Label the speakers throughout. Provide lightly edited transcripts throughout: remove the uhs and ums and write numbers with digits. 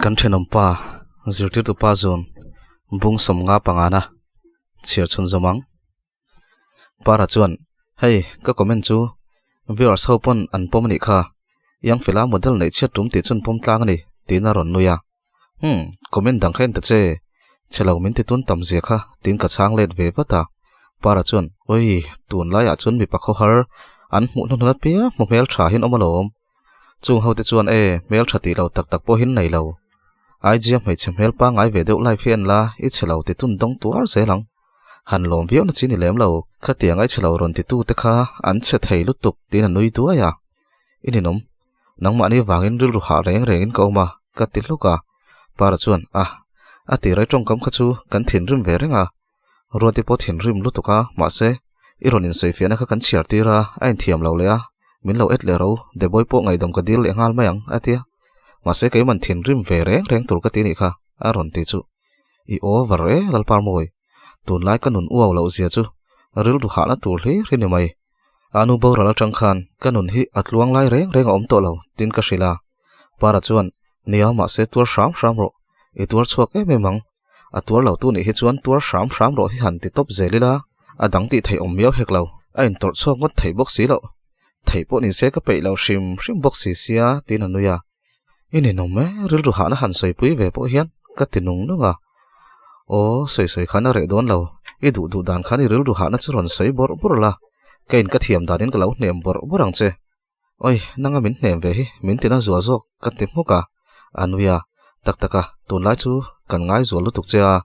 Speaker 1: Kan thenawmpa zirtirtupa zun bung sawmnga pangana chhiar chhun zawm ang. Para chuan, Hei, ka comment chu viewers ho pawn an pawm a nih kha. Young fela model neih chhiat tum tih chu an pawm tlang a ni, tiin a rawn nui a. Umm, comment dang kha en ta che, chhe lo min ti tun tam zia kha, tiin ka chhang let ve vat a. Para chuan, Oi, tunlaiah chuan mipa khawhar an hmuh hnuhnun apiang hmu hmel tha hian awm alawm. Chung ho te chuan e, hmel tha tih lo tak tak pawhin nei lo. IG-a hmeichhe hmel pangngai ve deuh live hi en la, i chhe lo ti tun dawng tuar zel ang. Han lawm viau na chi ni lem lo, khatiang ai chhe lo rawn ti tu te kha an chhe thei lutuk tiin a nui duai a. I ninawm, nangmahni vangin rilru hah reng rengin ka awm a, ka ti hluk a. Para chuan, Ah, a tir ai tawngkam kha chu kan thinrim ve reng a. Ruati pawh thinrim lutuk a, mahse, i rawn insawifiahna kha kan chhiar tir a, a inthiam lo leh a, min lo et leh ro, Deboi pawh ngaihdam ka dil leh nghal mai ang, a ti a. Mahse, keiman thinrim ve reng reng tur ka ti nih kha, a rawn ti chu. I over e, Lalparmawi. Tunlai ka nun uau loh zia chu rilru hahna tur hlir hi ni mai. A nu boral atang khan ka nun hi a tluang lai reng reng a awm tawh lo, tin ka hrilh a. Para chuan, Nia, mahse tuar hram hram rawh. I tuar chhuak em em ang. A tuar lo tu nih hi chuan tuar hram hram rawh hi han ti tawp zel ila, a dang tih theih awm miau hek lo, a intawrh chhuak ngawt theih bawk si loh. Theih pawh ni se ka peih lo hrim hrim bawk si sia, tiin a nui a. I ninawm e, rilru hahna han sawipui ve pawh hian ka ti nung nung a. Aw, sawi sawi khan a reh dawn lo, i duh duh dan khan i rilru hahna chu rawn sawi bawrh bawrh la, ka in ka thiam danin ka lo hnem bawrh bawrh ang che. Oi, nanga min hnem ve hi, min tina zual zawk ka ti hmuk a, a nui a, tak tak a, tunlai chu kan ngai zual lutuk che a,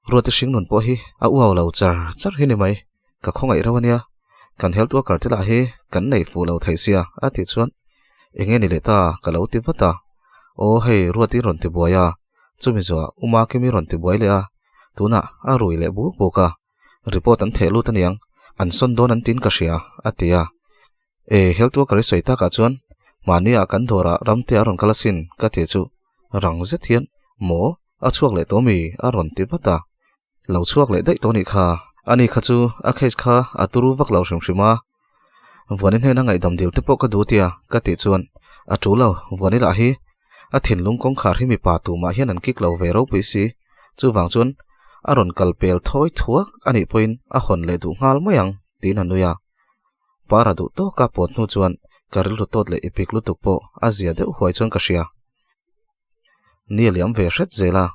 Speaker 1: Ruati hringnun pawh hi a uau lo char char hi ni mai, ka khawngaih reuh a nia, kan health worker te lah hi kan nei fuh lo thei sia a tih chuan eng nge ni leh ta ka lo ti vat a, aw hei Ruati rawn ti buai a, chumi zuah Uma Kimi rawn ti buai leh a, tunah a rui leh buk buk a. Report an theh lut aniang, an sawn dawn an tin ka hria, a ti a. E, health worker i sawi takah chuan mahnia kan dawrah ramte a rawn kal asin, ka ti chu rang zet hian, Maw, a chhuak leh tawh mi? a rawn ti vat a. Lo chhuak leh daih tawh nih kha, ani kha chu a case kha a turu vak lo hrim hrim a. Vuani hnena ngaihdam dil te pawh ka duh tia, ka tih chuan, A tul lo, Vuani lah hi a thinlung kawngkhar hi mipa tumah hian an kik lo ve ropui si, chuvang chuan a rawn kal pel thawi thuak a nih pawhin a hawn leh duh nghal mai ang, tiin a nui a. Para duh tawka pawt hnu chuan ka rilru tawt leh ipik lutuk pawh a zia deuh huai chuan ka hria. Ni a liam ve hret zel a,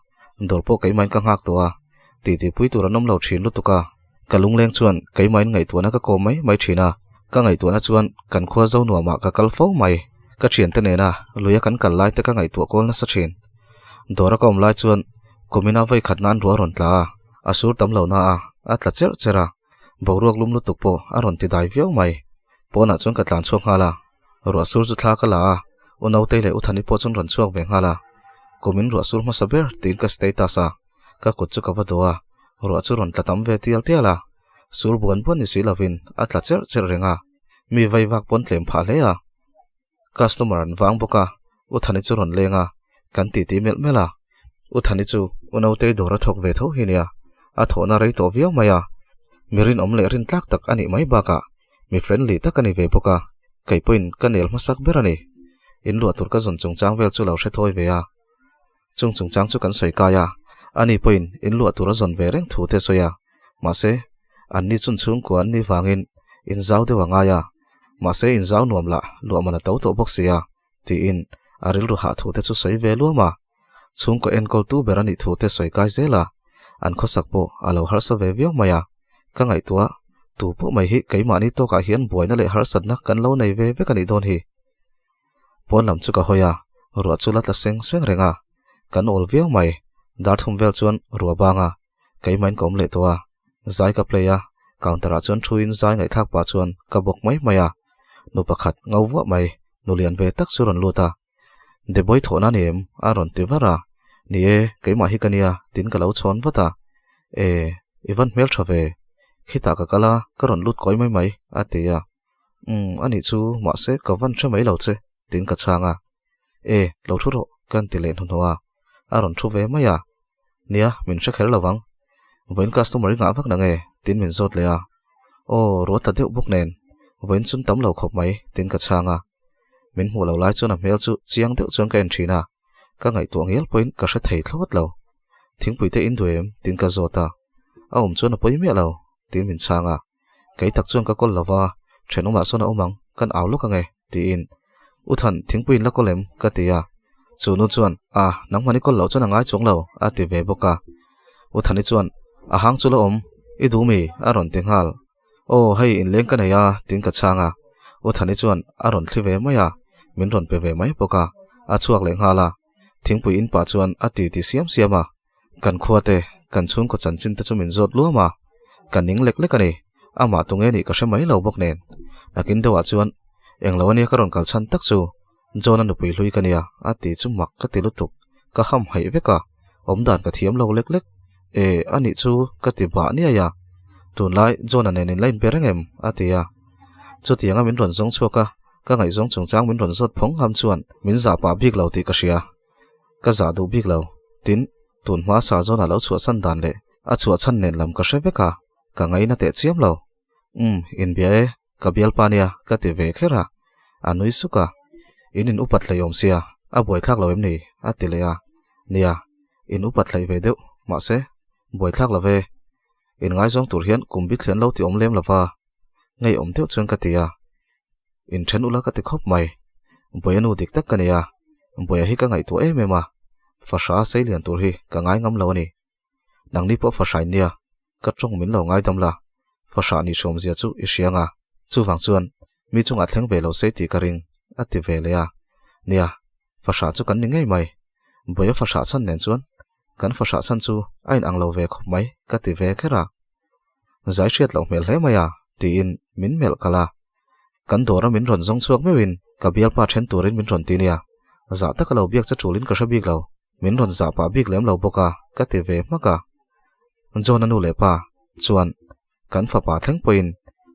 Speaker 1: dawr pawh keimahin ka nghak tawh a, titi pui tur an awm lo thin lutuk a, ka lungleng chuan keimahin ngaihtuahna ka kawm mai mai thin a, ka ngaihtuahna chuan kan khua zo nuamah ka kal fo mai, ka thiante nena luia kan kal lai te ka ngaihtuah kawl nasa thin. Dawra ka awm lai chuan kumina vawi khat nan ruah a rawn tla a, a sur tam lo na a, a tla cherh cherh a, boruak lum lutuk pawh a rawn ti dai viau mai. Pawnah chuan ka tlan chhuak nghal a. Ruah sur chu thla ka la a, U Nautei leh U Thani pawh chuan rawn chhuak ve nghal a. Kumin ruah sur hmasa ber tiin ka status a, ka kut chu ka va dawh a, ruah chu rawn tla tam ve tial tial a. Sur buan buan ni si lovin a tla cherh cherh reng a, mi vei vak pawn tlem phah hle a. Customer an vang bawk a, U Thani chu rawn leng a, kan titi melh melh a. U Thani chu U Nautei dawr a thawk ve tho hi nia, a thawhna rei tawh viau mai a, mi rinawm leh rintlak tak a nih mai bakah Mi friendly tak a ni ve bawk a, kei pawhin ka nel hmasak ber a ni. In luah tur ka zawn chungchang vel chu lo hre thawi ve a. Chung chungchang chu kan sawi kai a, ani pawhin in luah tur a zawn ve reng thu te a sawi a. Mahse, an ni chun chhungkua an nih vangin in zau deuh a ngai a, mahse in zau nuam lah luah man a to tawh bawk si a, tiin a rilru hah thu te chu sawi ve luam a. Chhungkaw enkawltu ber a nih thu te sawi kai zel a, an khawsak pawh a lo harsa ve viau mai a. Ka ngaihtuah, tu pawh mai hi keimahni tawkah hian buaina leh harsatna kan lo nei ve vek a nih dawn hi. Pawn lam chu ka hawi a, ruah chu la tla seng seng reng a. Kan awl viau mai, dar thum vel chuan ruah bang a, keimahin ka awm leh tawh a. Zai ka play a, counter ah chuan thuin zai ngaihthlak pah chuan ka bawk mai mai a. Nu pakhat ngo vuah mai, nu lian ve tak chu rawn lut a. Deboi thawhna ni em? a rawn ti var a. Ni e, keimah hi ka nia, tiin ka lo chhawn vat a. E, i van hmel tha ve. Khitah ka kal a, ka rawn lut kawi mai mai, a ti a. Umm, anih chu, mahse ka van hre mai lo che, tiin ka chhang a. E, lo thu rawh, kan ti leh hnuhnawh a, a rawn thu ve mai a. Nia, min hre kher lo vang. Vawiin customer i ngah vak na nge? Tiin min zawt leh a. Aw, ruat ta deuh bawk nen, vawiin chun tam lo khawp mai, tiin ka chhang a. Min hmuh lo lai chuan a hmel chu chiang deuh chuan ka en thin a, ka ngaihtuah ngial pawhin ka hre thei thlawt lo. Thingpui te in duh em? Tiin ka zawt a. A awm chuan a pawi miah lo, tiin min chhang a. Kei tak chuan ka kawl lo va, thenawmah sawn a awm ang, kan au lawk ange, tiin. U Than, thingpui in la kawl em? ka ti a. Chu nu chuan, A, nangmahni kawl loh chuan a ngai chuang lo, a ti ve bawk a. U Thani chuan, A hang chu la awm, i duh mi? a rawn ti nghal. Aw, hei inleng ka nei a, tiin ka chhang a. U Thani chuan a rawn thli ve mai a, min rawn pe ve mai bawk a, a chhuak leh nghal a. Thingpui in pah chuan a ti ti siam siam a. Kan khua te, kan chhungkaw chanchin te chu min zawt luam a, ka ning lek lek a ni. Amah tunge nih ka hre mai lo bawk nen. Nakin deuhah chuan, Englo ania ka rawn kal chhan tak chu, John-a nupui hlui ka nia, a ti chu mak ka ti lutuk. Ka ham haih vek a, awmdan ka thiam lo lek lek. E, a nih chu ka ti bah niai a. Tunlai John-a nen in la inpe reng em? a ti a. Chutianga min rawn zawng chhuak a, ka ngaihzawng chungchang min rawn zawt phawng ham chuan min zah pah bik lo tih ka hria. Ka zah duh bik lo. Tin, tun hma Sarzawn-a lo chhuahsan dan leh a chhuahchhan nen lam ka hre vek a, ka ngaina teh chiam lo. Umm, inbia e, ka bialpa nia, ka ti ve kher a. A nui suk a. In in upat hlei awm sia, a buaithlak lo em ni? a ti leh a. Nia, in upat hlei ve deuh, mahse, buaithlak lo ve. In ngaizawng tur hian kum bi thlian lo ti awm lem lova, ngeiawm deuh chuan ka ti a. Inthen ula ka ti khawp mai. Buaia nu dik tak ka nei a, Buaia hi ka ngaihtuah em em a, fahra sei lian tur hi ka ngai ngam lo a ni. Nangni pawh fahrain nia, ka tawng min lo ngaidam la, fahra nih hrawmzia chu i hria nga, chuvang chuan mi chungah thleng ve lo sei tih ka ring, a ti ve leh a. Nia, fahra chu kan ni ngei mai. Buaia fahra chhan nen chuan kan fahra chhan chu a inang lo ve khawp mai, ka ti ve kher a. Zai hriat loh hmel hle mai a, tiin min melh kalh a. Kan dawra min rawn zawng chhuak meuhin ka bialpa then turin min rawn ti nia. Zah taka lo biak che tulin ka hre bik lo. Min rawn zah pah bik lem lo bawk a, ka ti ve hmak a. John-a nu leh pa chuan kan fapa thleng pawhin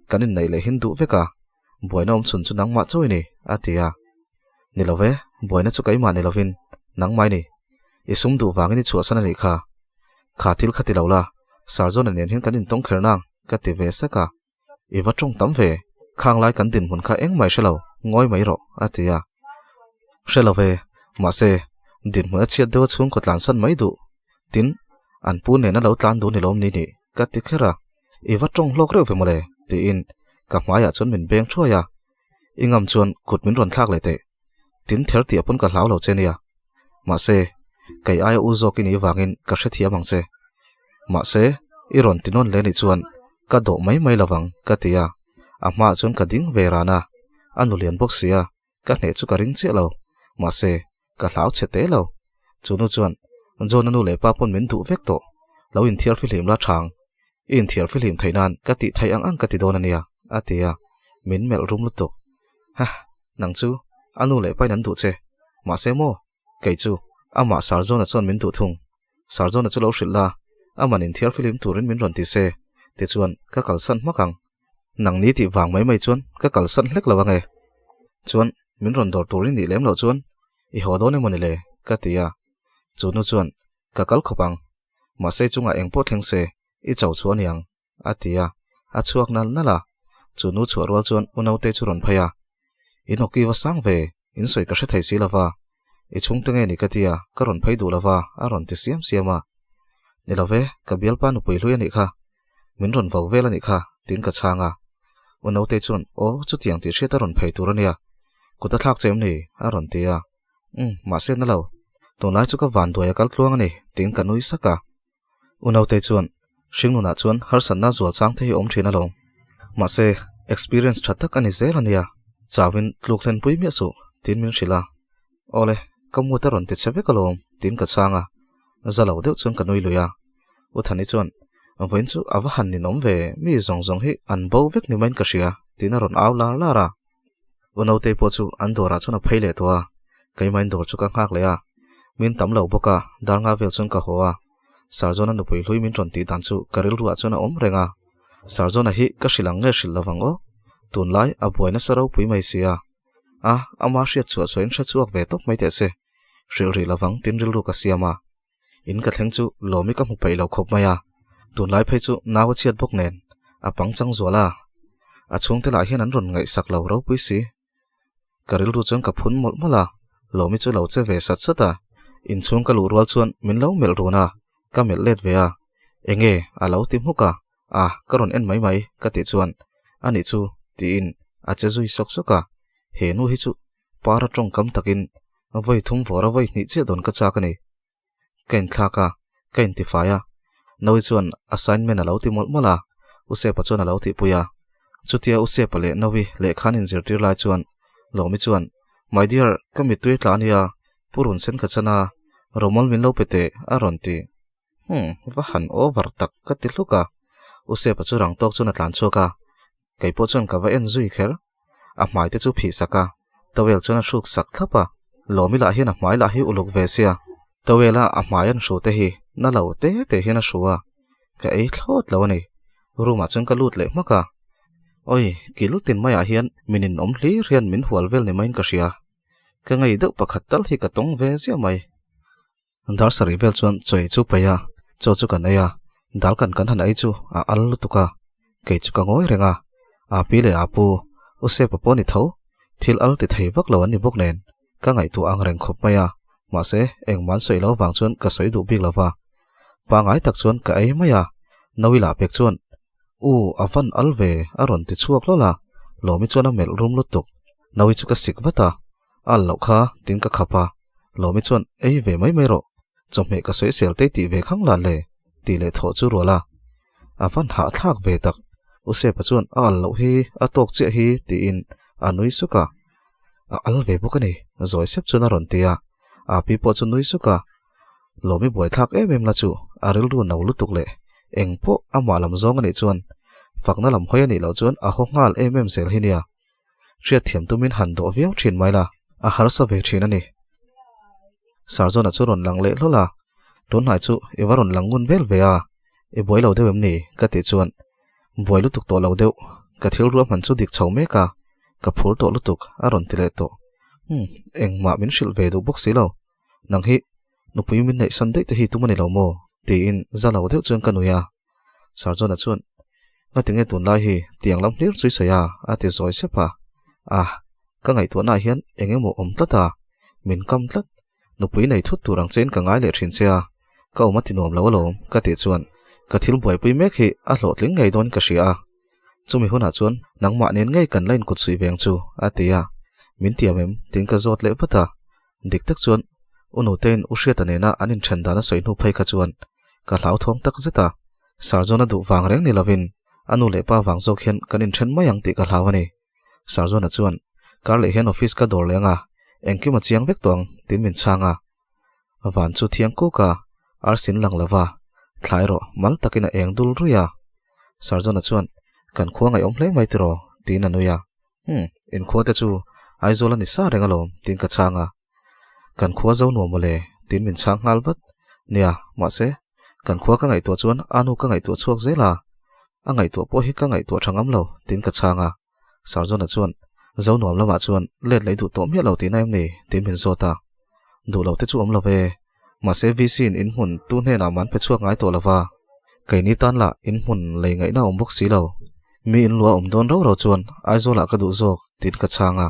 Speaker 1: kan inneih leh hin duh vek a, buaina awm chhun chu nangmah chauh i ni, a ti a. Ni lo ve, buaina chu keimah ni lovin nangmah i ni. I sum duh vangin i chhuahsan a nih kha. Kha thil kha ti lo la, Sir John-a nen hian kan intawng kher nang, ka ti ve sak a. I va tawng tam ve, khang lai kan dinhmun kha engmah i hre lo, ngawi mai rawh, a ti a. Hre lo ve, mahse, dinhmun a chhiat deuh a chhungkaw tlansan mai duh. Tin, an pu nena lo tlan duh ni lawm ni nih, ka ti kher a. I va tawng hlawk reuh ve mawle, tiin ka hmaiah chuan min beng thuai a. I ngam chuan kut min rawn thlak leh teh. Tin ther tih a pawn ka hlau lo che nia. Mahse, kei aia u zawk i nih vangin ka hrethiam ang che. Mahse, i rawn ti nawn leh nih chuan ka dawh mai mai lovang ka ti a. A hmaah chuan ka ding ve ran a, a nu lian bawk sia, ka hneh chu ka ring chiah lo. Mahse, ka hlau chhe te lo. Chu nu chuan, John-a nu leh pa pawn min duh vek tawh. Lo inthiar fihlim la thang. I inthiar fihlim theih nan ka tih theih ang ang ka ti dawn a nia, a ti a. Min melh rum lutuk. Hah, nang chu a nu leh pain an duh che. Mahse maw, kei chu amah Sarjona chuan min duh thung. Sarjona chu lo hrilh la, aman inthiar fihlim turin min rawn ti se, tichuan ka kalsan hmak ang. Nang ni tih vang mai mai chuan ka kalsan hlek lo ange. Chuan min rawn dawr turin nih lem loh chuan i haw dawn emaw ni le? ka ti a. Chu nu chuan, Ka kal khawp ang. Mahse chungah eng pawh thleng se, i cho chu a niang, a ti a. A chhuak nal nal a. Chu nu chhuah rual chuan u naute chu rawn phei a. In awki va sang ve, in sawi ka hre thei si lova. I chhungte nge ni ka ti a, ka rawn phei duh lova, a rawn ti siam siam a. Ni lo ve, ka bialpa nupui hlui a nih kha. Min rawn vo vel a nih kha, tiin ka chhang a. U Nautei chuan, Aw, chutiang tih hriat a rawn phei tur a nia. Kut a thlak che em ni? a rawn ti a. Umm, mahse na lo. Tunlai chu ka van duai a kal tluang a ni, tiin ka nui sak a. U Nautei chuan, Hringnunah chuan harsatna zual chang te hi awm thin alawm. Mahse, experience tha tak a ni zel a nia. Chauin tluk hlenpui miah suh, tiin min hrilh a. Awle, ka mut a rawn ti che vek alawm, tiin ka chhang a. Za lo deuh chuan ka nui lui a. U Thani chuan, Vawiin chu a va han ninawm ve, mi zawng zawng hi an bo vek ni maiin ka hria, tiin a rawn au lar lar a. U Nautei pawh chu an dawrah chuan a phei leh tawh a, keimahin dawr chu ka nghak leh a. Min tam lo bawk a, dar nga vel chuan ka haw a. Sarjona nupui hlui min rawn tih dan chu ka rilruah chuan a awm reng a. Sarjona hi ka hrilh ang nge hrilh lovang aw? Tunlai a buai nasa ropui mai si a. A, ama hriat chhuah chhuahin hre chhuak ve tawp mai teh se. Hrilh rih lovang tin rilru ka siam a. In ka thleng chu Lawmi ka hmu peih lo khawp mai a, tunlai phei chu nau a chhiat bawk nen a pangchang zual a. A chhungte lah hian an rawn ngaihsak lo ropui si. Ka rilru chuan ka phun mawlh mawlh a, Lawmi chu lo che ve sat sat a. Inchhung ka luh rual chuan min lo melh run a, ka melh let ve a. Enge a lo ti hmuk a, a ka rawn en mai mai ka tih chuan anih chu tiin a che zui sawk sawk a. He nu hi chu Para tawngkam takin vawi thum vawra vawi hnih chiah dawn ka chak a ni. Ka inthlak a, ka intifai a. Naui chuan assignment a lo ti mawlh mawlh a, Usepa chuan a lo tihpui a. Chutia Usepa leh Naui lehkha an inzirtir lai chuan Lawmi chuan, My dear, ka mittui a tla a nia, Pu Runsen ka chan a, Romol min lo pe teh, a rawn ti. Hmm, va han over tak ka ti hluk a. Usepa chu rang tawk chuan a tlan chhuak a, Kei pawh chuan ka va en zui kher. A hmai te chu phih sak a, towel chuan a hruk sak thlap a. Lawmi lah hian a hmai lah hi uluk ve sia. Towel a a hmai an hru te hi na lo te te hian a hru a, ka ei thlawt lo a ni. Room ah chuan ka lut leh hmak a. Oi, kil tin maiah hian min inawm hlir hian min hual vel ni maiin ka hria. Ka ngei deuh pakhat tal hi ka tawng ve ziah mai. Dar sarih vel chuan chaw ei chu paih a, chaw chu kan ei a, dal kan kan han ei chu a al lutuk a, kei chu ka ngawi reng a, a pi leh a pu, U Sepa pawh ni tho, thil al ti thei vak lo an ni bawk nen, ka ngaihtuah ang reng khawp mai a, mahse engmah an sawi lo vang chuan ka sawi duh bik lo va. Pangai tak chuan ka ei mai a, Nawi lah pek chuan, U, a van al ve, a rawn ti chhuak hlawl a, Lawmi chuan a melh rum lutuk, Nawi chu ka sik vat a, Al loh kha tin ka khap a, Lawmi chuan ei ve mai mai rawh, chawhmeh ka sawi sel tei tih ve khang lan le tih leh thawh chu rual a. A van hahthlak ve tak, U Sepa chuan a al loh hi a tawk chiah hi tiin a nui suk a. A al ve bawk a ni, zawi sep chuan a rawn ti a, Api pawh chu nui suk a. Lawmi buaithlak em em la chu a rilru no lutuk leh eng pawh amah lam zawng a nih chuan fakna lam hawi a nih loh chuan a haw nghal em em zel hi nia. Hriatthiam tumin han dawh viau thin mai la, a harsa ve thin a ni. Sarjona chu rawn lang leh hlawl a, Tunhnai chu i va rawn lang ngun vel ve a, i buai lo deuh em ni? ka tih chuan, Buai lutuk tawh lo deuh, ka thil ruahman chu dik chho mek a, ka phur tawh lutuk a rawn ti leh tawh. Umm, engmah min hrilh ve duh bawk si lo. Nang hi nupui min neih san daih te hi tum a ni lo maw? tiin za lo deuh chuan ka nui a. Sarjona chuan, Ngatinge tunlai hi tiang lam hlir chu i sawi a? a ti zawi sep a. Ah, ka ngaihtuahnaah hian eng emaw awm tlat a, min kam tlat. Nupui nei thut tur ang chein ka ngai leh thin che a, ka awm a ti nuam lo alawm, ka tih chuan ka thil buaipui mek hi a hlawhtling ngei dawn ka hria a. Chumi hunah chuan nangmah nen ngei kan la inkut suih veng chu, a ti a. Min tiam em? tiin ka zawt leh vat a. Dik tak chuan U Nutein U Hriata nena an inthen dan a sawi hnu phei kha chuan ka hlauthawng tak zet a, Sarjona duh vang reng ni lovin a nu leh pa vang zawk hian kan inthen mai ang tih ka hlau a ni. Sarjona chuan, Kar leh hian office ka dawr leng a, engkim a chiang vek tawh ang tiin min chhang a. Van chu thiang kuk a, arsin lang lova, thlai rawh mal takin a eng dul ruih a. Sarjona chuan, Kan khua ngaihawm hle mai tiraw? tiin a nui a. Umm, inkhua te chu Aizawl a ni sa reng alawm, tiin ka chhang a. Kan khua zo nuam mawle, tiin min chhang nghal vat. Nia, mahse, kan khua ka ngaihtuah chuan a nu ka ngaihtuah chhuak zel a. A ngaihtuah pawh hi ka ngaihtuah tha ngam lo, tiin ka chhang a. Sarjona chuan, Zo nuam lamah chuan let lei duh tawh miah lo tihna em ni? tiin min zawt a. Duh lo te chu awm lo ve. Mahse, VC in inhmun tu hnenah man pe chhuak ngai tawh lo va. Keini tan lah inhmun lei ngaihna awm bawk si lo. Mi inlua awm dawn rau rau chuan Aizawlah ka duh zawk tiin ka chhang a.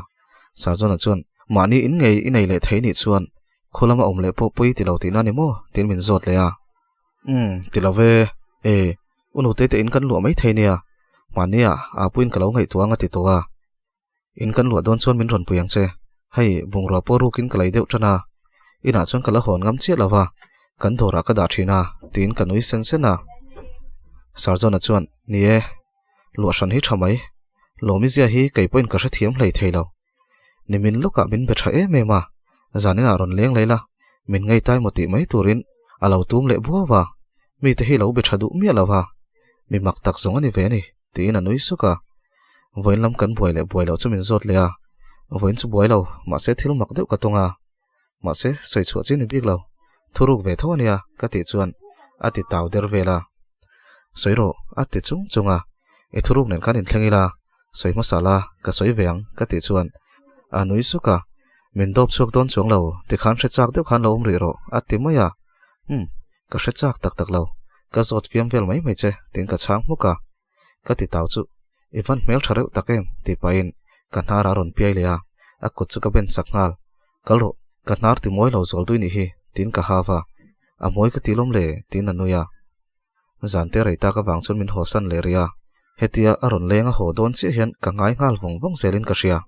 Speaker 1: Sarjona chuan, Mahni in ngei i nei leh thei nih chuan khaw lama awm leh pawh pui ti lo tihna ni maw? tiin min zawt leh a. Umm, ti lo ve. E, u nute te in kan luah mai thei nia. Mahnia aa puiin ka lo ngaihtuah ang a ti tawh a. In kan luah dawn chuan min rawn pui ang che. Hei, bungrua pawh rukin ka lei deuh tan a. Inah chuan ka la hawn ngam chiah lo va, kan dawrah ka dah thin a, tiin ka nui sen sen a. Sarjona chuan, Ni e, luah hran hi tha mai. Lawmizia hi kei pawhin ka hrethiam hlei thei lo. Nimin lawkah min be tha em em a, zaninah rawn leng lei la, min ngaitai maw tih mai turin a lo tum leh buau a, mite hi lo be tha duh miah lo va, mi mak tak zawng a ni ve a ni, tiin a nui suk a. Vawiin lam kan buai leh buai loh chu min zawt leh a, vawiin chu buai lo, mahse thil mak deuh ka tawng a, mahse sawi chhuah chi ni bik lo, thuruk ve tho a nia ka tih chuan a ti tau der vel a. Sawi rawh a ti chung chung a, i thuruk nen khan inthleng ila, sawi hmasa la ka sawi ve ang ka tih chuan A nui suk a, Min dawp chhuak dawn chuang lo, tikhan hre chak deuh khan lo awm rih rawh, a ti mai a. Umm, ka hre chak tak tak lo, ka zawt fiam vel mai mai che, tiin ka chhang hmuk a. Ka ti tau chu, I van hmel tha reuh tak em? tih pahin ka hnar a rawn piai leh a, a kut chu ka ben sak nghal. Kal rawh, ka hnar ti mawi lo zual dui nih hi, tiin ka hau a. A mawi ka ti lawm le, tiin a nui a. Zan te rei tak avang chuan min hawsan leh rih a, hetia a rawn leng a haw dawn chiah hian ka ngai nghal vawng vawng zelin ka hria.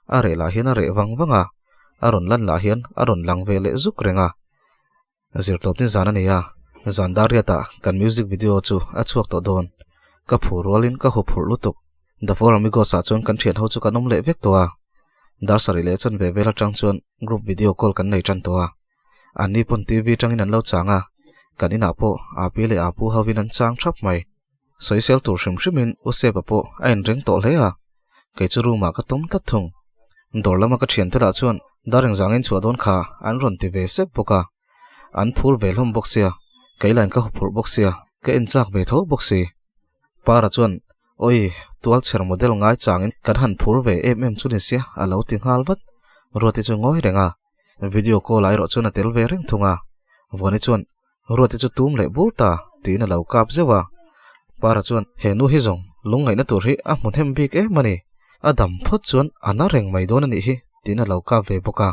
Speaker 1: A reh lah hian a reh vang vang a, a rawn lan lah hian a rawn lang ve leh zuk reng a. Zirtawp ni zan a nei a, zan dar riatah kan music video chu a chhuak tawh dawn. Ka phur rualin ka huphurh lutuk. The Four Amigos ah chuan kan thian ho chu kan awm leh vek tawh a. Dar sarih leh chan ve vel atang chuan group video call kan nei tan tawh a. Anni pawn TV tangin an lo chang a, kan inah pawh Api leh Apu hovin an chang thap mai. Sawisel tur hrim hrimin U Sepa pawh a inring tawh hle a, kei chu room ah ka tum tlat thung. Dawr lama ka thiante lah chuan dar engzangin chhuah dawn kha an rawn ti ve sep bawk a, an phur ve hlawm bawk sia, kei lain ka huphurh bawk sia, ka en chak ve tho bawk si. Para chuan, Awi, tualchher model ngai changin kan han phur ve em em chu ni sia a lo ti nghal vat. Ruati chu ngawi reng a, video call ah erawh chuan a tel ve reng thung a. Vuani chuan, Ruati chu tum leh bur ta, tiin a lo kap zeuh a. Para chuan, He nu hi zawng, lungngaihna tur hi a hmu hnem bik em a ni. A dam phawt chuan a na reng mai dawn a nih hi, tiin a lo kap ve bawk a.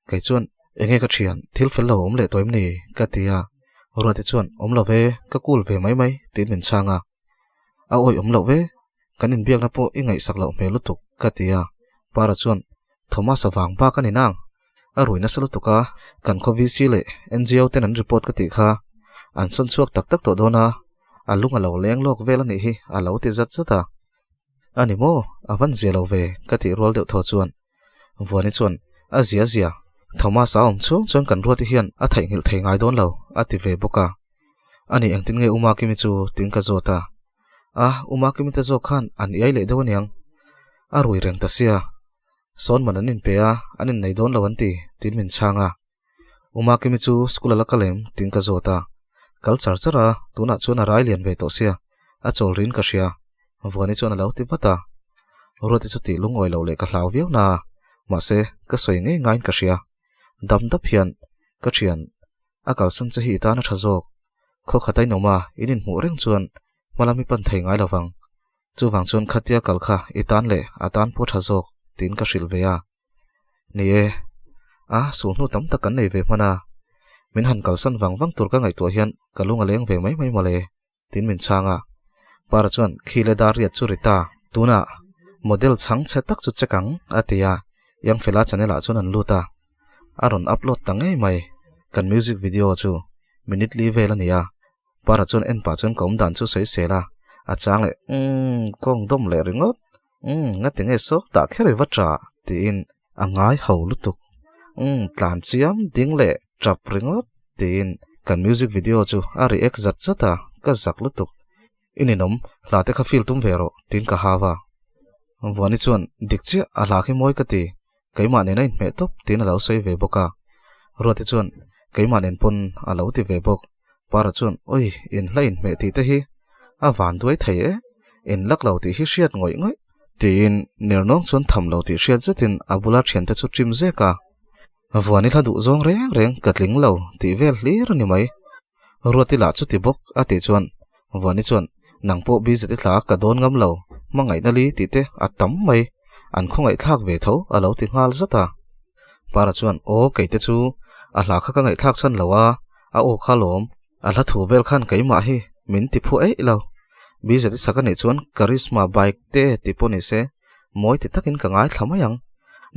Speaker 1: Kei chuan, Enge ka thian, thil fel lo a awm leh tawh em ni? ka ti a. Ruati chuan, Awm lo ve, ka cool ve mai mai, tiin min chhang a. A awih awm loh ve, kan inbiakna pawh i ngaihsak loh hmel lutuk, ka ti a. Para chuan, Thomas-a vang bak a ni nang. A rui nasa lutuk a, kan khaw VC leh NGO ten an report ka tih kha. An sawn chhuak tak tak tawh dawn a, a lung a lo leng lawk vel a nih hi, a lo ti zat zat a. A ni maw? A van zia lo ve, ka tih rual deuh thaw chuan. Vuani chuan, A zia zia, Thomas-a awm chhung chuan kan ruati hian a theihnghilh thei ngai dawn lo, a ti ve bawk a. A ni engtin nge Uma Kimi chu tiin ka zawt a. A, Uma Kimi te zawk khan an iai leh deuh aniang. A rui reng ta sia. Sawn man an inpe a, an innei dawn lo an ti, tiin min chhang a. Uma Kimi chu school a la kal em? tiin ka zawt a. Kal char char a, tunah chuan a rai lian ve tawh sia, a chawl rin ka hria. Vuani chuan a lo ti vat a. Ruati chu tih lungawi loh leh ka hlau viau na a, mahse, ka sawi ngei ngaiin ka hria. Dam dap hian ka thian a kalsan che hi i tan a tha zawk. Khaw khat a inawm a, in inhmuh reng chuan hmalam i pan thei ngai lo vang. Chuvang chuan khatia kal kha i tan leh a tan pawh tha zawk tiin ka hrilh ve a. Ni e, a sulhnu tam tak kan nei ve hman a, min han kalsan vang vang tur ka ngaihtuah hian ka lung a leng ve mai mai mawle. Tin min chhang a. Para chuan khi le dar riat chu ri ta. Tunah model chhang chhe tak chu check ang, a ti a. Young Fela channel ah chuan an lut a. A rawn upload ta ngei mai. Kan music video chu minute li vel a ni a. Para chuan en pah chuan ka awm dan chu sawi sel a. A chang leh, Umm, kawng dawm leh ringawt. Umm, ngati nge sawk tah kher i va ṭah? tiin a ngai ho lutuk. Umm, tlan chiam ding leh ṭap ringawt tiin kan music video chu a react zat zat a, ka zak lutuk. I ninawm, hla te kha feel tum ve rawh tiin ka hau a. Vuani chuan, Dik chiah, a hla khi mawi ka ti, keimah nen a inhmeh tawp tiin a lo sawi ve bawk a. Ruati chuan, Keimah nen pawn a lo ti ve bawk. Para chuan, Oi, in hla inhmeh tih te hi a van duai thei e, in lak lo tih hi hriat ngawih ngawih, tiin Nirnawng chuan tham lo tih hriat zetin a bula thiante chu ṭim zek a. Vuani hla duh zawng reng reng ka tling lo tih vel hlir a ni mai. Ruati lah chuti bawk a tih chuan Vuani chuan, Nang pawh BZ i thla ka dawn ngam lo, hmangaihna li tih te a tam mai, an khawngaihthlak ve tho a lo ti nghal zat a. Para chuan, Aw keite chu a hla kha ka ngaihthlak chhan lo a, a aw kha lawm, a hla thu vel khan keimah hi min ti phu eih lo. BZ i sak a nih chuan Karisma bike te ti pawh ni se, mawi ti takin ka ngaithla mai ang.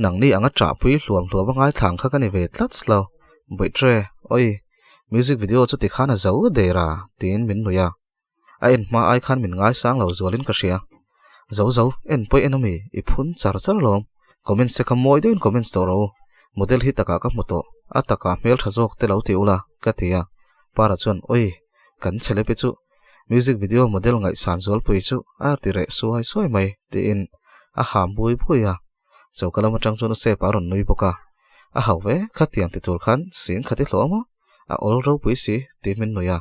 Speaker 1: Nangni anga ṭahpui hluam hluam a ngaithla ang kha ka ni ve tlats lo. Bawihṭe, Oi, music video chu tikhan a zo der a, tiin min nuih a. A en hma ai khan min ngaisang lo zualin ka hria. Zo zo, en pawih en awmi, i phun char char lawm. Comments te kha mawi deuhin comments tawh rawh u. Model hi takah ka hmu tawh, a takah hmel tha zawk te lo ti ula, ka ti a. Para chuan, Oi, kan chhelepi chu music video model ngaihsan zualpui chu a ti reh suai suai mai, tiin a ham bui bui a. Choka lam atang chuan Usep a rawn nui bawk a, A hau ve, khatiang ti tur khan sing khat i hlawh a maw? A awl ropui si, tiin min nui a.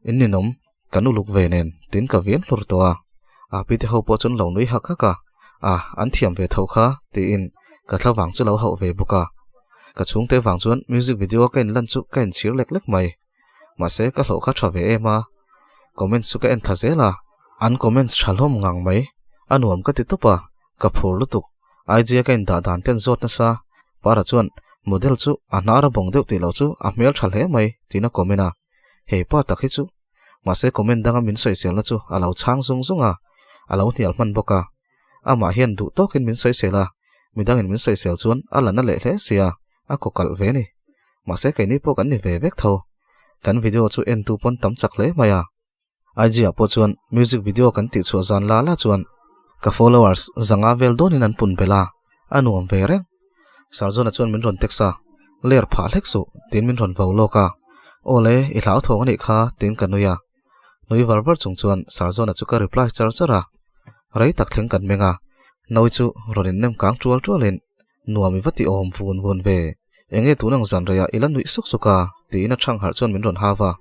Speaker 1: In ninawm, kan uluk ve nen, tiin ka vian hlur tawh a. Api te ho pawh chuan lo nui hak hak a, A, an thiam ve tho kha, tiin Ka thla vang chu lo hauh ve bawk a. Ka chhungte vang chuan music video a ka inlan chu ka inchhir lek lek mai. Mahse ka hlawh kha tha ve em a. Comments chu ka en thla zel a. An comments tha hlawm ngang mai. A nuam ka ti tawp a. Ka phur lutuk. IG a ka indah dan ten zawt nasa. Para chuan model chu a hnar a bawng deuh tih loh chu a hmel tha hle mai tiin a comment a. Hei pa tak hi chu. Mahse comment danga min sawiselna chu a lo chhang zung zung a. A lo hnial hman bawk a. Amah hian duh tawkin min sawisel a, midangin min sawisel chuan a la na leh hle sia, a kaw kalh ve ni. Mahse keini pawh kan ni ve vek tho. Kan video chu entu pawn tam chak hle mai a. IG ah pawh chuan music video kan tih chhuah zan la la chuan ka followers zanga vel dawnin an pun belh a, a nuam ve reng. Sarjona chuan min rawn text a, Ler phah hlek suh, tiin min rawn vau lawk a. Aw le, i hlauthawng a nih kha, tiin ka nui a. Nui var var chung chuan Sarzawna chu ka reply char char a, rei tak thleng kan meng a, Nawi chu rawn in nem kang tual tual in, Nuam i va ti awm vun vun ve, enge tun ang zan reiah i la nuih suk suk a? tiin a thang harh chuan min rawn hau a.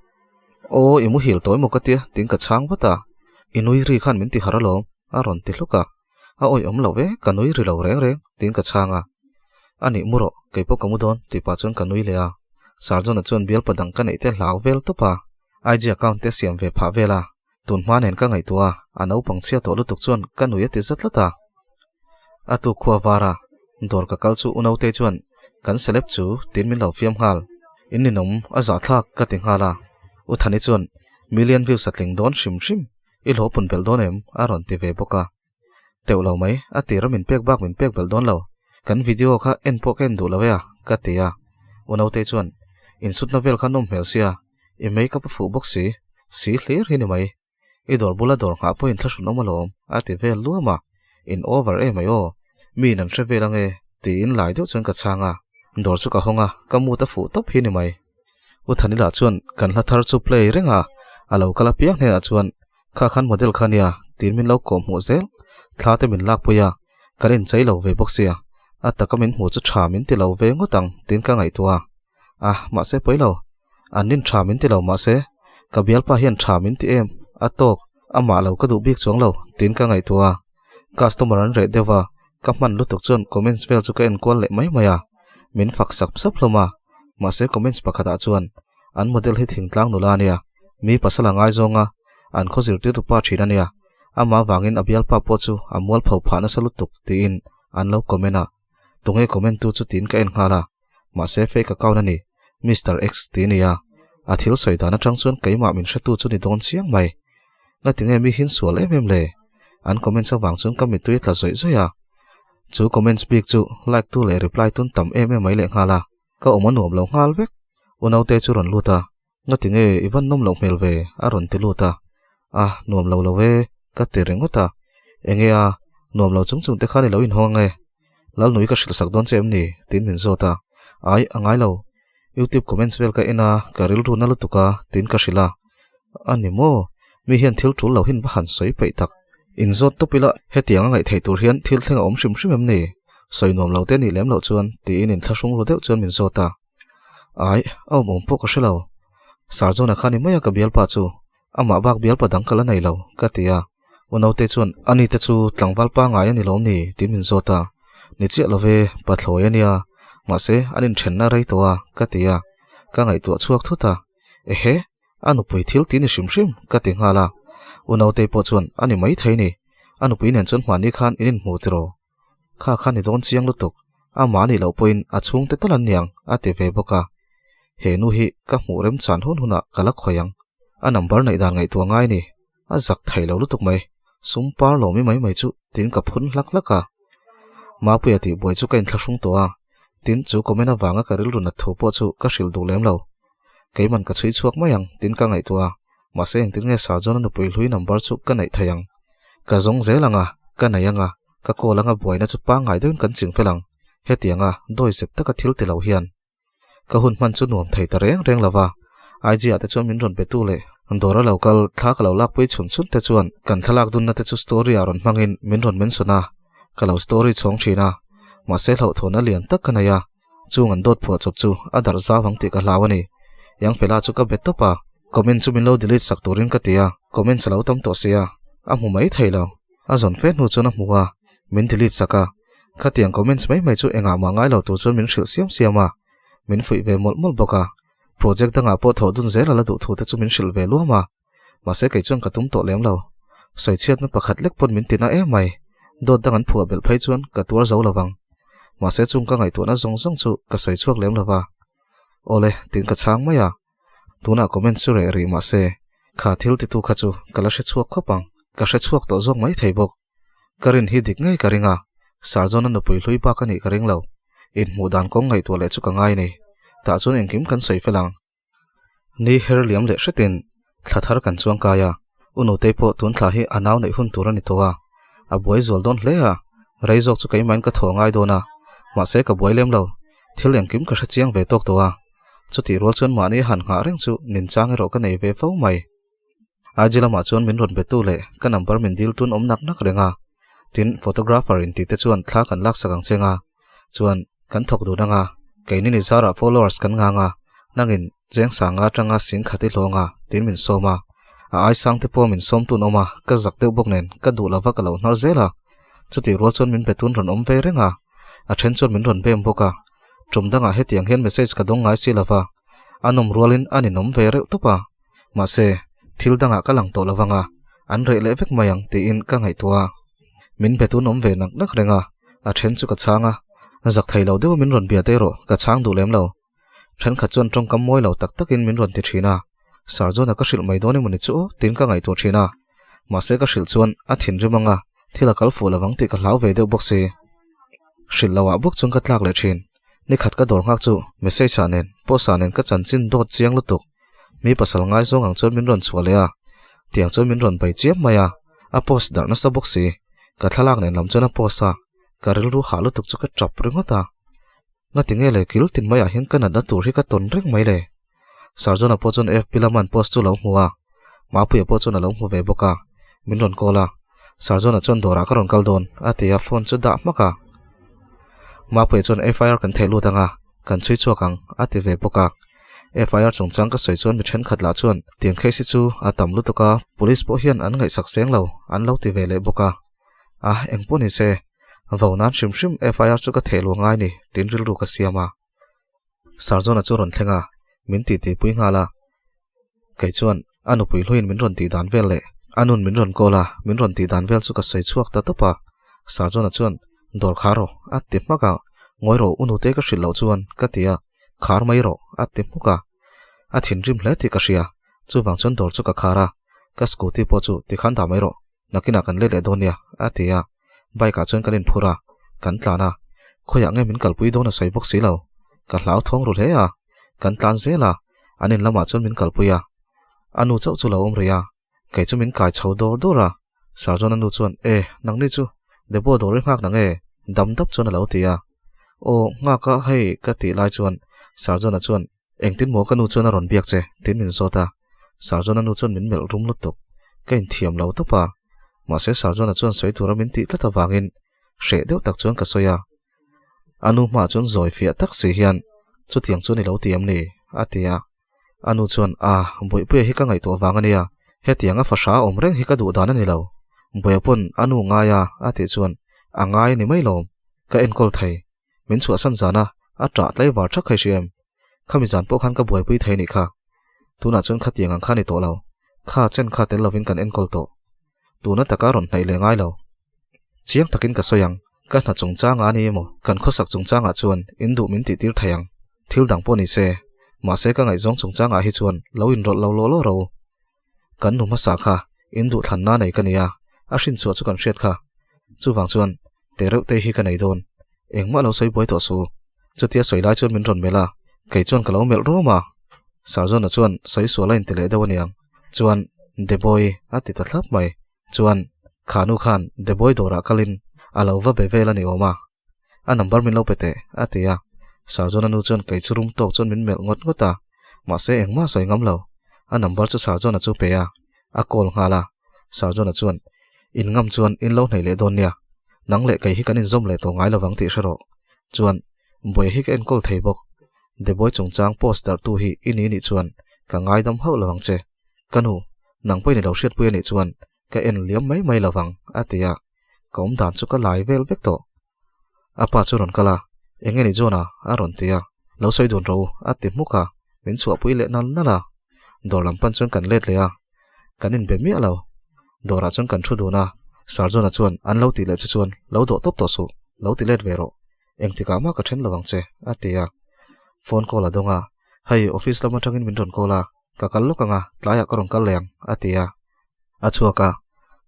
Speaker 1: Aw i muhil tawi maw ka tia tiin ka chhang vat a, I nui ri khan min ti harh alawm a rawn ti hluk a, A awih awm lo ve, ka nui ri lo reng reng tiin ka chhang a. A nih mu rawh, kei pawh ka mu dawn tih pah chuan ka nui leh a. Sarjona chuan bialpa dang ka neih te hlau vel tawp a, IG account te siam ve phah vel a. Tun hma nen ka ngaihtuah a, a naupang chhia tawh lutuk chuan ka nui a ti za tlat a. A tuk khua var a, dawr ka kal chu Unautei chuan kan celeb chu tiin min lo fiam nghal. In ninawm a zahthlak ka ti nghal a. U Thani chuan million views a tling dawn hrim hrim. I hlawh pun belh dawn em? a rawn ti ve bawk a. Teuh lo mai, a tira min pek bak min pek belh dawn lo. Kan video kha en pawh ka en duh lo e a, ka ti a. U Nautei chuan, Insutna vel kha nawm hmel sia, i make up a fuh bawk si, si hlir hi ni mai. I dawr bula dawr nghah pawhin thlahrun awm alawm, a ti vel luam a. In over e mai aw, miin an hre vel ange, tiin lai deuh chuan ka chhang a. Dawr chu ka hawng a, ka mood a fuh tawp hi ni mai. U Thanila chuan kan hla thar chu play reng a, a lo kal apiang hnenah chuan kha khan model kha nia tiin min lo kawh hmuh zel, thla te min lak pui a, kan inchei lo ve bawk sia, a taka min hmuh chu tha min ti lo ve ngawt ang tiin ka ngaihtuah a, a mahse pawi lo, an nin tha min ti lo mahse ka bialpa hian tha min ti em, a tawk, amah lo ka duh bik chuang lo tiin ka ngaihtuah a, customer an reh deuh a, ka hman lutuk chuan comments vel chu ka enkual leh mai mai a, min fak sap sap hlawm a. Mahse comments pakhatah chuan an model hi thingtlang nula a nia, mi pasal a ngaizawng a, an khaw zirtirtu pa thin a nia, amah avangin a bialpa pawh chu a mualpho phah nasa lutuk tiin an lo comment a. Tunge comment tu chu tiin ka en nghal a, mahse fake account a ni, Mister X ti nia. A thil sawi dan atang chuan keimah min hretu chu ni dawn chiang mai. Ngatinge mi hin sual em em le? An comments avang chuan ka mittui a tla zawih zawih a. Chu comments bik chu like tu leh reply tun tam em em mai leh nghal a, ka awm a nuam lo nghal vek. U naute chu rawn lut a, Ngati nge i van nawm loh hmel ve? a rawn ti lut a. A, nuam lo lo e, ka ti ringawt a. Enge a, nuam lo chung chung te khan i lo inhawng ange? Lalnui ka hrilh sak dawn che em ni? tiin min zawt a. Ai, a ngai lo. Youtube comments vel ka en a, ka rilru na lutuk a, tiin ka hrilh a. A ni maw? Mi hian thil tul lo hin va han sawi peih tak. Inzawt tawp ila, hetiang a ngaih theih tur hian thil thleng a awm hrim hrim em ni? Sawi nuam lo te nih lem loh chuan, tiin inthlahrung ru deuh chuan min zawt a. Ai, a awm awm pawh ka hre lo. Sarjona kha ni mai a ka bialpa chu. Amah bak bialpa dang ka la nei lo, ka ti a. U naute chuan, Ani te chu tlangval pangngai a ni lawm ni? tiin min zawt a. Ni chiah lo ve, pathlawi a nia. Mahse, an inthenna rei tawh a, ka ti a. Ka ngaihtuah chhuak thut a. Ehe, a nupui thil ti ni hrim hrim, ka ti nghal a. U naute pawh chuan, A ni maithei ni. A nupui nen chuan hmanni khan in inhmu tiraw? Kha kha ni dawn chiang lutuk, amah nih loh pawhin a chhungte tal an niang a ti ve bawk a. He nu hi ka hmuh remchan hun hunah ka la khawi ang. A number neih dan ngaihtuah ngai ni, a zak thei lo lutuk mai, sum par lawmi mai mai chu tiin ka phun hlak hlak a. Mapuia tih buai chu ka inthlahrung tawh a, tin chu comment avanga ka rilru nat thu pawh chu ka hrilh duh lem lo. Keiman ka chhui chhuak mai ang tiin ka ngaihtuah a, mahse engtin nge Sarjona nupui hlui number chu ka neih thei ang. Ka zawng zel ang a, ka nei ang a, ka call anga buaina chu pangngai deuhin kan ching fel ang, hetianga dawi zep taka thil ti lo hian. Ka hun hman chu nuam thei ta reng reng lo va, IG ah te chuan min rawn be tu leh dawr a lo kal thla ka lo lakpui chhun chhun te chuan kan thlalak dunna te chu story ah rawn hmangin min rawn mention a, ka lo story chhawng thin a, mahse hlauhthawnna lian tak ka nei a. Chung an dawt phuah chawp chu a darh zau ang tih ka hlau a ni. Yangfela chu ka bet tawp a, comment chu min lo delete sak turin ka ti a, comments a lo tam tawh sia, a hmu mai thei lo. A zawn fe hnu chuan a hmu a, min delete sak a. Khatiang comments mai mai chu engah mah ngai lo tur chuan min hrilh siam siam a, min fuih ve mawlh mawlh bawk a. Project dangah pawh thawh dun zel a la duh thu te chu min hrilh ve luam a. Mahse kei chuan ka tum tawh lem lo. Sawichhiatna pakhat lek pawn min tina em mai. Dawt dang an phuah belh phei chuan ka tuar zo lovang. Mahse chung ka ngaihtuahna zawng zawng chu ka sawi chhuak lem lova. Awle, tiin ka chhang mai a. Tunah comment chu reh rih mahse kha thil titu kha chu ka la hre chhuak khawp ang. Ka hre chhuak tawh zawk mai thei bawk. Ka rin hi dik ngei ka ring a, Sarjona nupui hlui bak a nih ka ring lo. Inhmuh dan kawng ngaihtuah leh chu ka ngai ni. Tah chuan engkim kan sawi fel ang. Ni her liam leh hretin thla thar kan chuang kai a, U Nutei pawh tun thla hi a nau neih hun tur a ni tawh a, a buai zual dawn hle a, rei zawk chu keimahin ka thaw ngai dawn a, mahse ka buai lem lo, thil engkim ka hre chiang ve tawk tawh a, chutih rual chuan mahni a han nghah reng chu ninchang erawh ka nei ve fo mai. IG lamah chuan min rawn betu leh ka number min dil tun awm nak nak reng a, tin photographer in tih te chuan thla kan laksak ang cheng a, chuan kan thawk dun anga keini ni zarah followers kan ngang a, nangin cheng sanga atanga sing khat i hlawng a tin min sawm a, a ai sang te pawh min sawm tun awm a, ka zak deuh bawk nen ka duh lova ka lo hnar zel a, chutih rual chuan min betun rawn awm ve reng a, a then chuan min rawn bem bawk a, tum dangah hetiang hian message ka dawng ngai si lova, a nawm rualin a ninawm ve reuh tawp a. Mahse, thil dangah ka lang tawh lo vang a, an reh leh vek mai ang tiin ka ngaihtuah a. Min be tun awm ve nak nak reng a, a then chu ka chhang a, zak thei lo deuh min rawn bia te erawh ka chhang duh lem lo. Thenkhat chuan tawngkam mawi lo tak takin min rawn ti thin a, Sir John-a ka hrilh mai dawn emawni chu aw tiin ka ngaihtuah thin a. Mahse ka hrilh chuan a thinrim ang a, thil a kal fuh lo vang tih ka hlau ve deuh bawk si. Hrilh loh ah bawk chuan ka tlak leh thin. Nikhat ka dawr nghak chu message ah nen, post ah nen ka chanchin dawt chiang lutuk. Mi pasal ngaizawng ang chuan min rawn chhuah leh a, tiang chuan min rawn bai chiam mai a, a post darh nasa bawk si. Ka thlalak nen lam chuan a post a, ka rilru hah lutuk chu ka tap ringawt a. Ngati nge le kil tin maiah hian ka natna tur hi ka tawn reng mai le. Sarjona pawh chuan FB lama an post chu a lo hmu a, Mapuia pawh chuan a lo hmu ve bawk a, min rawn call a. Sarjona chuan dawrah ka rawn kal dawn a ti a, phone chu dah hmak a. Mapuia chuan FIR kan theh lut ang a, kan chhui chhuak ang a ti ve bawk a. FIR chungchang ka sawi chuan mi thenkhat lah chuan tiang case hi chu a tam lutuk a, police pawh hian an ngaihsak seng lo an lo ti ve leh bawk a. A, eng pawh ni se, vo nan hrim hrim FIR chu ka theh luah ngai ni tiin rilru ka siam a. Sarjona chu rawn thleng a, min titi pui nghal a. Kei chuan a nupui hluiin min rawn tih dan vel leh a nun min rawn call a, min rawn tih dan vel chu ka sawi chhuak ta tawp a. Sarjona chuan dawr khar rawh a ti hmak a, ngawi rawh u nute ka hrilh loh chuan ka ti a, khar mai rawh a ti hmuk a. A thinrim hle tih ka hria, chuvang chuan dawr chu ka khar a, ka scooty pawh chu tikhan dah mai rawh, nakinah kan let leh dawn nia a ti a, bike ah chuan kan inphur a, kan tlan a, khawiah nge min kalpui dawn a sawi bawk si lo, ka hlau thawng ru hle a, kan tlan zel a, an in lamah chuan min kalpui a, a nu chauh chu lo awm rih a, kei chu min kai chho dawr dawr a, Sarjona nu chuan e nangni chu Debo dawr i nghak na nge dam dap chuan a lo ti a, aw nghak a hei ka tih lai chuan Sarjona chuan Engtin maw ka nu chuan a rawn biak che? tiin min zawt a. Sarjona nu chuan min melh rum lutuk. Ka inthiam lo tawp a. Mahse Sarjona chuan sawi tura min tih tlat avangin hreh deuh tak chuan ka sawi a. A nu hmaah chuan zawi fiah tak si hian, Chutiang chuan i lo ti em ni? a ti a. A nu chuan, A, Bawihpuia hi ka ngaihtuah vang a nia. Hetianga fahra a awm reng hi ka duh dan a ni lo. Bawia pawn a nu ngai a, a tih chuan, A ngai a ni mai lawm. Ka enkawl thei. Min chhuahsan zan a, a ṭah tlaivar ṭhak khai hria em? Khami zan pawh khan ka buaipui thei nih kha. Tunah chuan khatiang ang kha ni tawh lo. Kha chen kha tel lovin kan enkawl tawh. Tuna taka rawn hnaih leh ngai lo. Chiang takin ka sawi ang, ka hna chungchangah a ni emaw, kan khawsak chungchangah chuan in duh min tihtir thei ang. Thil dang pawh ni se, mahse ka ngaihzawng chungchangah hi chuan lo inrawlh lo lawh lawh ro. Kan nu hmasa kha in duhthlanna nei ka nia, a hrinchhuah chu kan hriat kha. Chuvang chuan te reuh te hi ka nei dawn. Engmah lo sawi buai tawh su. Chutia sawi lai chuan min rawn melh a, kei chuan ka lo melh rum a. Sarzawna chuan sawi sual a inti leh deuh aniang. Chuan Deboi a ti ta thlap mai. Chuan kha nu khan Deboi dawrah kalin a lo va be vel a ni awm a. A number min lo pe teh, a ti a. Sarjona nu chuan kei chu rum tawk chuan min melh ngawt ngawt a, mahse engmah sawi ngam lo. A number chu Sarjona chu pe a, a call nghal a. Sarjona chuan, In ngam chuan in lo hnaih leh dawn nia, nang leh kei hi kan inzawm leh tawh ngai lovang tih hre rawh. Chuan, Buai hi ka enkawl thei bawk. Deboi chungchang post darhtu hi i ni nih chuan ka ngaidam hauh lovang che. Ka nu, nang pawhin i lo hriatpui a nih chuan Ka en liam mai mai lovang, a ti a, ka awm dan chu ka lai vel vek tawh. A pa chu rawn kal a, Eng nge ni John-a? a rawn ti a. Lo sawi dun rawh u, a ti hmuk a. Min chhuahpui leh nal nal a. Dawr lam pan chuan kan let leh a. Kan inbe miah lo. Dawrah chuan kan thu dun a. Sir John-a chuan an lo tih leh che chuan lo dawh tawp tawh suh, lo ti let ve rawh. Engtikah mah ka then lo ang che, a ti a. Phone call a dawng a. Hei, office lam atangin min rawn call a. Ka kal lawk ang a, tlaiah ka rawn kal leh ang, a ti a. A chhuak a.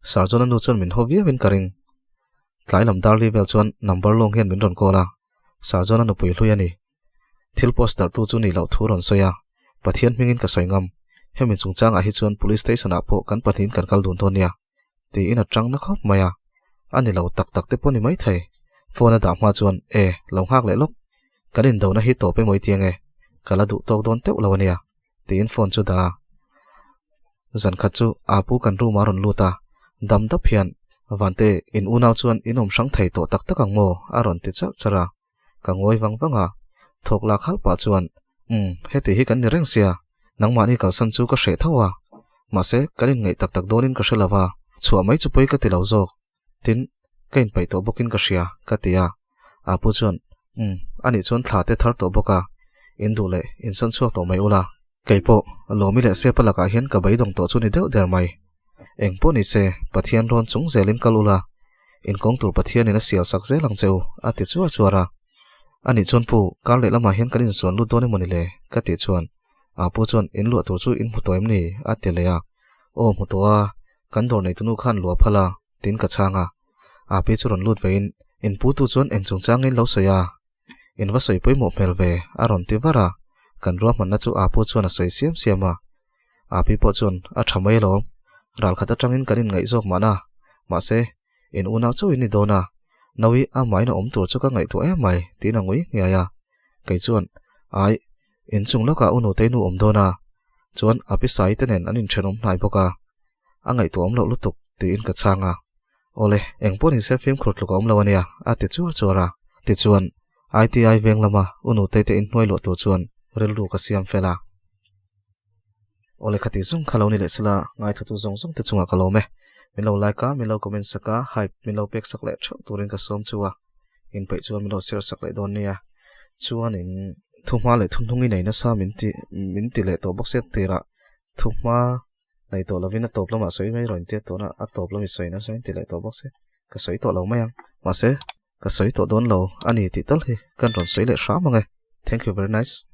Speaker 1: Sir John-a nu chuan min haw viauin ka ring. Tlai lam darli vel chuan number lawng hian min rawn call a, Sir John-a nupui hlui a ni. Thil post darhtu chu nih loh thu rawn sawi a, Pathian hmingin ka sawi ngam, hemi chungchangah hi chuan Police Station-ah pawh kan pahnihin kan kal dun dawn nia, tiin a tang na khawp mai a. A ni lo tak tak te pawh ni maithei. Phone a dah hma chuan, E, lo nghak leh lawk. Kan indona hi tawp emaw i ti ange, ka la duh tawk dawn teuh lo a nia. Tiin phone chu dah a. Zan khat chu Apu kan room ah rawn lut a, dam dap hian, Vante, in unau chuan in awm hrang thei tawh tak tak ang maw? a rawn ti charh charh a. Ka ngawi vang vang a, thawk lak halh pah chuan, Umm, heti hi kan ni reng sia, nangmahni kalsan chu ka hreh tho a. Mahse, kan inngaih tak tak dawnin ka hre lo va, chhuah mai chu pawi ka ti lo zawk. Tin, ka inpaih tawh bawkin ka hria, ka ti a. Apu chuan, Umm, anih chuan thla te thar tawh bawk a, in duh leh in sawn chhuak tawh mai ula. Kei pawh, Lawmi leh Sepa lakah hian ka beidawng tawh chu ni deuh der mai. Eng pawh ni se, Pathian rawn chung zelin kal ula, in kawng tur Pathianin a sial sak zel ang che u, a ti chuar chuar a. Anih chuan pu, kar leh lamah hian kan insuan lut dawn emaw ni le? ka tih chuan, Apu chuan, In luah tur chu in hmu tawh em ni? a ti leh a. Aw, hmu tawh a, Kan dawr neitunu khan lua phal a, tiin ka chhang a. Api chu rawn lut vein, In putu chuan eng chungchangin lo sawi a? In va sawi pawimawh hmel ve, a rawn ti var a. Kan ruahmanna chu Apu chuan a sawi siam siam a. Api pawh chuan, A tha mai alawm. Ral khat atangin kan inngaih zawk mahna. Mahse, in unau chauh in ni dawn a. Naui a main a awm tur chu ka ngaihtuah em mai, tiin a ngui nghiai a. Kei chuan, Ai, inchung lawkah u nutei nu awm dawn a, chuan a pi Sai te nen an inthenawm hnai bawk a, a ngaihtuah awm loh lutuk, tiin ka chhang a. Awle, eng pawh nise fimkhur tluk a awm lo a nia, a ti chuar chuar a. Tichuan, ITI veng lama u nutei te inhnuai luah tur chuan rilru ka siam fel a. Awle khati zawng kha lo ni leh sela, ngaithatu zawng zawng te chungah ka lawm e. Min lo like a, min lo comment sak a, hype min lo pek sak leh theuh turin ka sawm chu a. Inpeih chuan min lo share sak leh dawn nia. Chuanin thuhma leh thuhnung i nei nasa min ti min ti leh tawh bawk sia tirah thuhma nei tawh lovin a tawp lamah sawi mai rawh intia tuna a tawp lam i sawi nasa in ti leh tawh bawk sia ka sawi tawh lo mai ang. Mahse ka sawi tawh dawn lo a ni tih tal hi kan rawn sawi leh hram ang e. Thank you very nice.